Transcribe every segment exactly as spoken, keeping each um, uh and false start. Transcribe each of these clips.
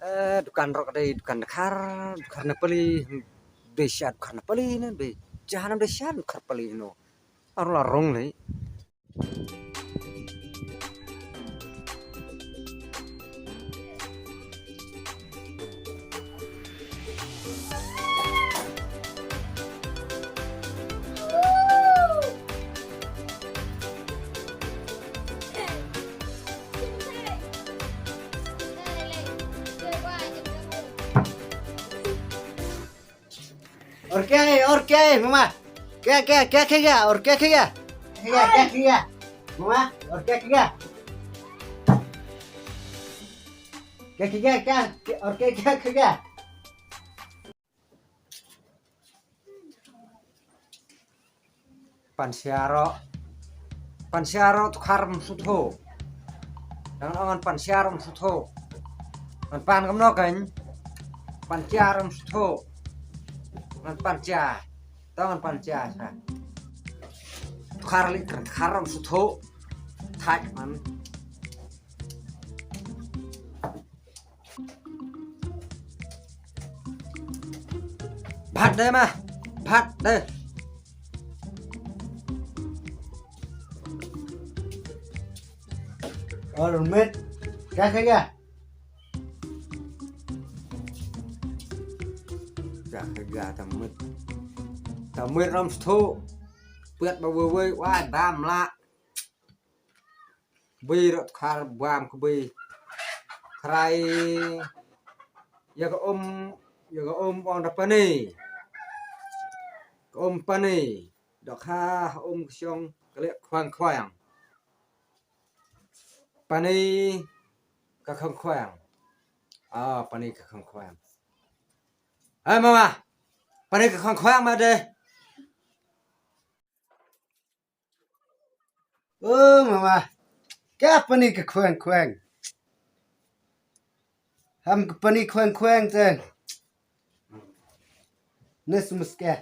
Eh, dukan rok dei dukan dkhar, dkhar na pali, dei sha dkhar na pali ne, dei jahan dei sha dkhar pali no. Aru la rong lei. Orke, orke, mama. Ke, ke, ke, ke, ke, orke, ke, ke. Ke, ke, ke, ke. Mama, orke, ke, ke. Ke, ke, ke, ke, orke, ke, ke, ke. Pan siaro. Pan siaro tu kharam sutho. Dang ngan pan siaro sutho. Ngan pan kam no kan. Pan siaro sutho. Ngan pan sia. Tang ngan pan sia sa. Tu khar li kan kharam sutho. Thaj man. Bhat de ma. Bhat de. Or mit. Ka ka ga. Ka ka ga ta mit. Ta mit ram sthu. Pet ba wei wei wai bam la. Bui rot khar bam ku bui. Khrai. Ya ka um, ya ka um ong da pani. Ka um pani. Dok ha um ksiong kale khwang khwang. Pani ka khwang khwang. Ah, pani ka khwang khwang. Hai mama. Pani ka khwang khwang ma de. Oh, mama. Ka pani ka khweng khweng. Ham ka pani khweng khweng te. Nes muske.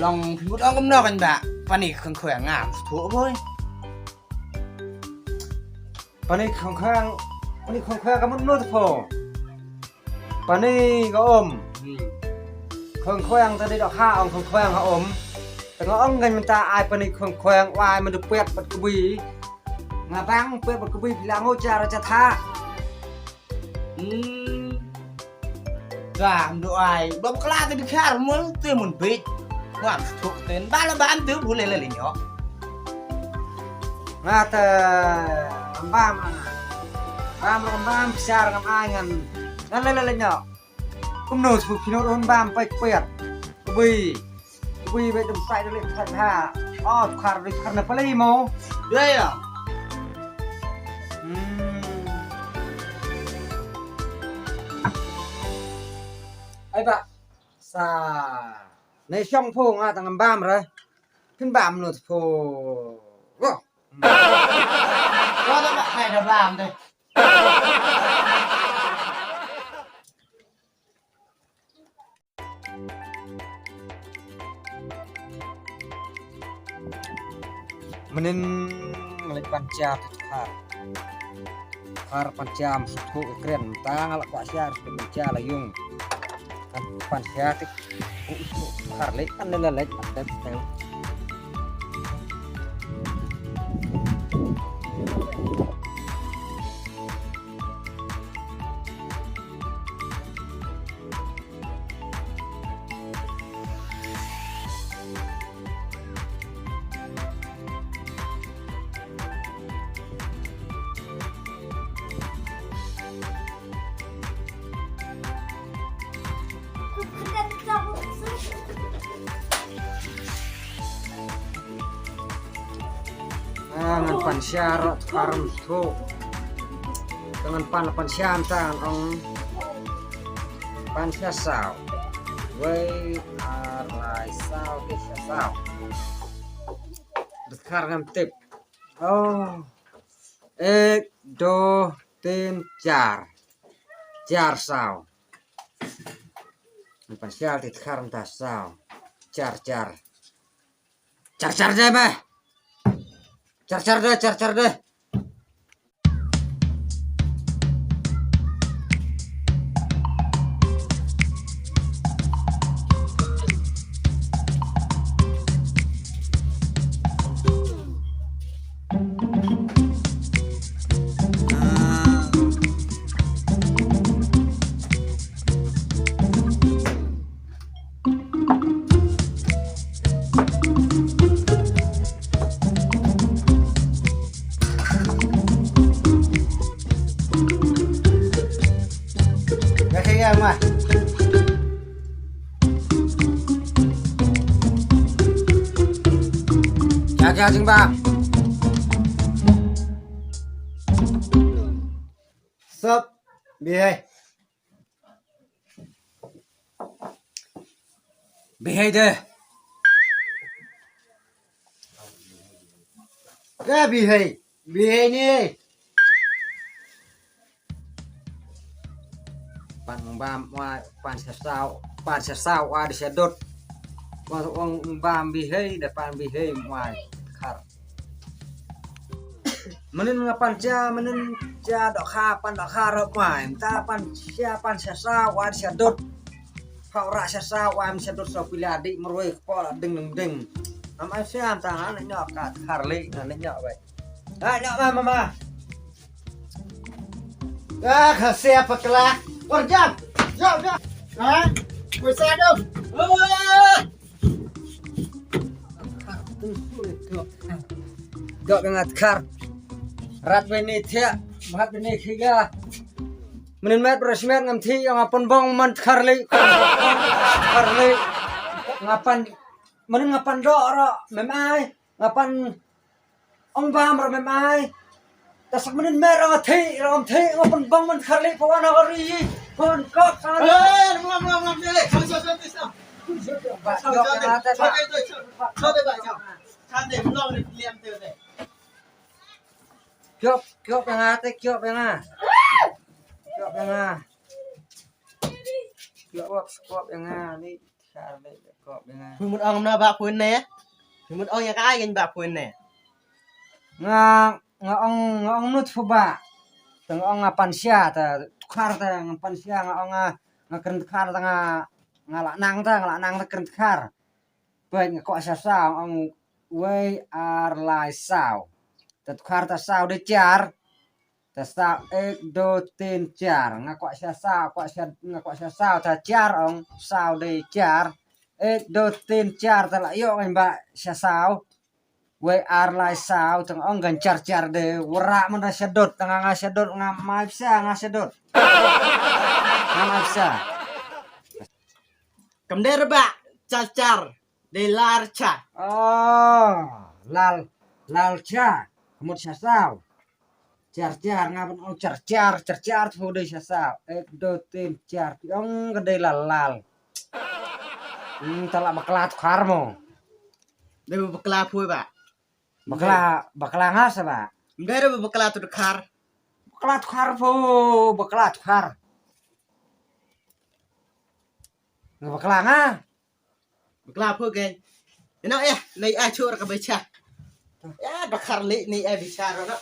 Long phi mut ong kumno kan ba. Pani ka khweng khweng ngam. Thuh boy. Pani khong khang, pani khong khang ka mut no tho. Pani ka um. Hmm. Khong khang ta dei dok ha ong khong khang ha um. Ta nga ong ngan mynta ai pani khong khang wai mynta pet pat kbui. Nga bang pet pat kbui phi la ngo cha ra cha tha. Hmm. Ka am do ai. Ba kla te bi khar mo te mun bit. Wa am stuk ten. Ba la ba am te bu le le le nyo. Nga te am bam. Bam ro bam sar ngam ai ngan. Ngan le le le nyo. Kum no su phi no ron bam pai kuer. Kubui. Bui beit dum sai dum leh khat ha. Oh, khar dum khar na pale mo. Ya, ya. Hmm. Ai ba. Sa. Nei shong pho nga tang bam ra. Kin bam no pho. Wo. Wo da ba hai da bam de. Mynnin nga leit pan sia te khar. Khar pan sia, ym sngewthuh ïa ka kren, mynta nga la kwah sia, sngewthuh pan sia la ïung. Kan pan sia te khar leit, kan leit, leit, leit, leit. Ah, ngan pan sia rot parum tu. Ngan pan, pan sia mynta ngan ong pan sia saw. Wei ar lai saw, te sia saw. Dkhar ngam tip. Oh. Ek, do, tin, char. Char saw. Ngan pan sia te dkhar mynta saw. Char, char. Char char jai ba. Char char de, char char de. Ïa, ïa, ïa, ma. Ïa, ïa, jingbam. Sop, bihei. Bihei de. Ka bihei. Bihei ni. Pan bam wa, pan sa saw, pan sa saw wa di sadot. Wa ong bam bihei de, pan bihei wa khar. Mynnin nga pan cha, mynnin cha dohkha, pan dohkha rop mai. Mynta pan cha, pan cha sa, wa cha dot. Pha ra cha sa, wa cha dot sa pila di marwei kepala ding ding ding. Am ai siam ta nga ne nyok ka khar li, nga ne nyok bai. Ah, nyok ma, ma, ma. Ah, ka sia pakla. Or jam. Jam, jam. Ha? Pisa dong. Dok nga tkhar. Rat bini thiah, mat bini khiga. Mynnin met bro smet ngam thi, nga pynbong man tkhar li. Tkhar li. Nga pan, mynnin nga pan dok ro, mem ai. Nga pan ong bam ro mem ai. Ta sak mynnin mer nga thi, ro thi, nga pynbong man tkhar li, pawan ha ri, pawan kok, sa. Eh, ngam, ngam, ngam, eh, sa, sa, sa, sa. Ba, sa, jok sa, nga sa, te, sa, ba. Sa, sa, sa, sa. Sa, sa, sa, sa. Sa, sa, sa, sa. Kiop, kiop nga te, kiop nga. Kiop nga. Kiop, kiop nga ni. Sar de, kiop nga. Phi mut ong na ba pun ne? Phi mut ong ïa ka ai ba pun ne? Nga, nga ong, nga ong nut phu ba. Tang ong nga pan sia ta, tkhar ta nga pan sia, nga ong nga, nga kren tkhar ta nga, nga la nang ta, nga la nang ta kren tkhar. Peit nga kwah sa saw, ong wei ar lai saw. Ta tkhar ta saw de char. Ta saw ek do tin char. Nga kwah sa saw, kwah sa, nga kwah sa saw ta char ong saw de char. Ek do tin char ta la ïoh ngan ba sa saw. Wei ar lai saw tang ong gan char char de. Wara man da sa dot, tang nga sa dot, nga mai sa, nga sa dot. Nga mai sa. Kam dei re ba char char, dei lar cha. Oh, lal, lal cha. Ka mut sa saw. Char char, nga ban ong char char, char char tu dei sa saw. Ek do tin char, phi ong ka dei lal lal. Hmm, ta la bakla tkhar mo. Dei bakla phu ba. Bakla, bakla nga sa ba. Dei re bakla tu tkhar. Bakla tkhar phu, bakla tkhar. Nga bakla nga. Bakla phu ke. Ina eh, nei ai chur ka becha. Ya, bakar li nei ai becha ro na.